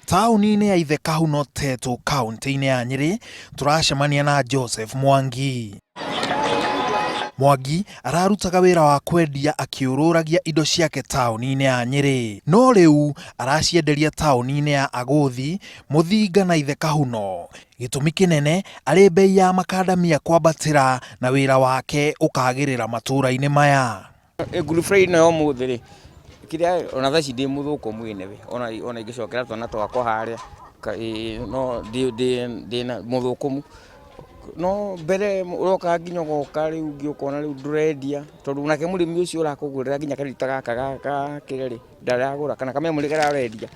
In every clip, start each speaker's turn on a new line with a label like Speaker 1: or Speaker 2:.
Speaker 1: Taũni-inĩ ya Ithekahuno Tetu kaunti-inĩ ya Nyĩrĩ tũracemania na Joseph Mwangi. Mwangi ararutaga wĩra wa kwendia akĩũrũragia indo ciake taũni-inĩ ya Nyĩrĩ no rĩu aracienderia taũni-inĩ ya Agũthi, Mũthinga na Ithekahuno. Gĩtũmi kĩnene arĩ bei ya makandamia kwambatĩra na wĩra wake ũkagĩrĩra matũra-inĩ maya.
Speaker 2: Good Friday ĩno ya ũmũthĩ rĩ, kĩrĩa ona thaa ici ndĩ mũthũkũ mwene ona ona ingĩcokera twana twakwa harĩa no ndĩ mũthũkũmu. No mbere ũroka nginya ũgoka rĩu ũngĩ ũkona rĩu ndũrendia tondũ nake mũrĩmi ũcio ũrakũgũrĩra nginya karita gaka ga kĩrĩa rĩ, ndaragũra kana kamemorĩ karĩa ũrendia.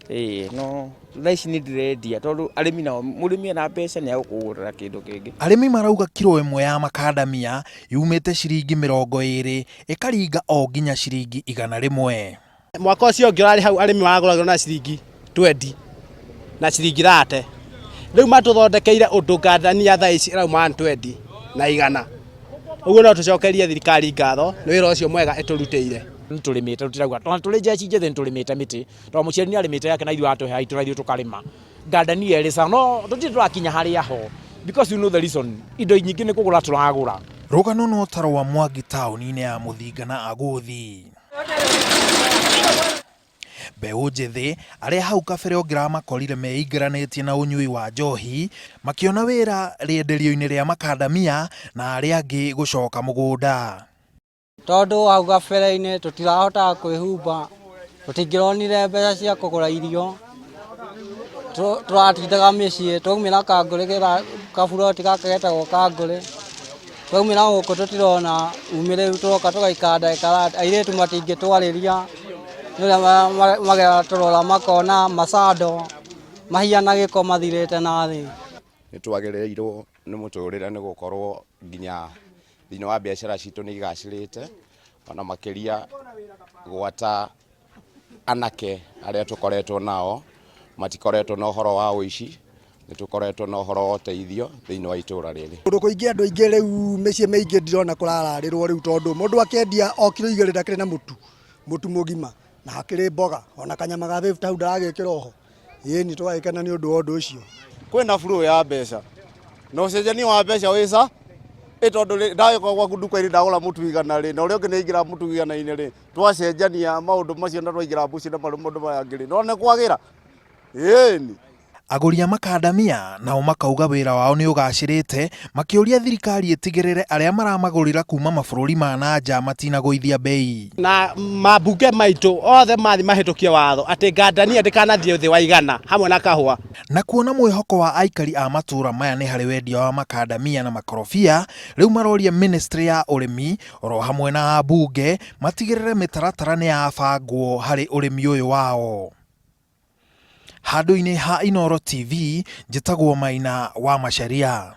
Speaker 2: Ĩĩ no thaa ici nĩ ndĩrendia tondũ arĩmi nao, mũrĩmi ena mbeca nĩ egũkũgũrĩra kĩndũ kĩngĩ.
Speaker 1: Arĩmi marauga kiro ĩmwe ya makandamia yumĩte ciringi 20 ĩkaringa o nginya ciringi 100.
Speaker 3: Mwaka ũcio ũngĩ ũrarĩ hau arĩmi maragũragĩrwo na ciringi twendi na ciringi thate. Rĩu matũthondekeire ũndũ ngandania thaa ici ĩrauma 120 na 100. Ũguo no tũcokerie thirikari ngatho nĩ wĩra ũcio mwega ĩtũrutĩire.
Speaker 4: Nĩ tũrĩmĩte tũtirauga tondũ tũrĩ njeci njĩthĩ nĩ tũrĩmĩte mĩtĩ tondũ mũciari nĩ arĩmĩte yake na ithuĩ aratũhe haitũ na ithuĩ tũkarĩma. Ngandania ĩrĩ sawa no tũtirĩ tũrakinya harĩa ho because you know the reason indo nyingĩ nĩ kũgũra tũragũra.
Speaker 1: Rũgano no ta rwa Mwangi taũni-inĩ ya Mũthinga na Agũthi. Mbeũ njĩthĩ arĩa hau kabere ũngĩramakorire meingĩranĩtie na ũnyui wa njohi makĩona wĩra rĩenderio-inĩ rĩa makandamia na arĩa angĩ gũcoka mũgũnda.
Speaker 5: Tondũ hau kabere-inĩ tũtirahotaga kwĩhumba, tũtingĩronire mbeca cia kũgũra irio, tũratindaga mĩciĩ, twaumĩra kangũrĩ kaburoti gaka getagwo kangũrĩ, twaumĩra gũkũ tũtirona umĩrĩru, tũroka tũgaikara ndagĩka airĩtu matingĩtwarĩria, nĩ ũrĩa maratũrora makona macando mahiana gĩko mathirĩte na thĩ.
Speaker 6: Nĩ twagĩrĩirwo nĩ mũtũrĩre nĩ gũkorwo nginya thĩinĩ wa biacara citũ nĩ igacĩrĩte, ona makĩria gwata anake arĩa tũkoretwo nao, matikoretwo na ũhoro wa ũici, nĩ tũkoretwo na ũhoro wa ũteithio thĩinĩ wa itũra rĩrĩ.
Speaker 7: Kũndũ kũingĩ andũ aingĩ rĩu mĩciĩ mĩingĩ ndirona kũrararĩrwo rĩu tondũ mũndũ akĩendia o kiro 2 ndakĩrĩ na mũtu, mũtu mũgima na hakĩrĩ mboga ona kanyama ga fifty hau ndaragĩkĩra oho. Ĩni tũgagĩkena nĩ ũndũ wa ũndũ ũcio.
Speaker 8: Kwĩna flow ya mbeca na ũcenjania wa mbeca wĩ ca ĩ tondũ rĩ ndagĩkorwo gwaku nduka-inĩ ndagũra mũtu 100 rĩ na ũrĩa ũngĩ nĩ aingĩra mũtu 100-inĩ rĩ twacenjania maũndũ macio na twaingĩra mũciĩ na maũndũ maya angĩ rĩ nĩwona nĩ kwagĩra ĩni.
Speaker 1: Agũri a makandamia nao makauga wĩra wao nĩ ũgacĩrĩte makĩũria thirikari ĩtigĩrĩre arĩa maramagũrĩra kuma mabũrũri ma na nja matinagũithia mbei.
Speaker 3: Na mambunge maitũ othe mathiĩ mahĩtũkie watho atĩ ngandania ndĩkanathiĩ thĩ wa 100 hamwe na kahũa.
Speaker 1: Na kuona mwĩhoko wa aikari a matũra maya nĩ harĩ wendia wa makandamia na makorobia, rĩu maroria ministry ya ũrĩmi oro hamwe na ambunge matigĩrĩre mĩtaratara nĩ yabangwo harĩ ũrĩmi ũyũ wao. Handũ-inĩ ha Inooro TV, njĩtagwo Maina wa Macharia.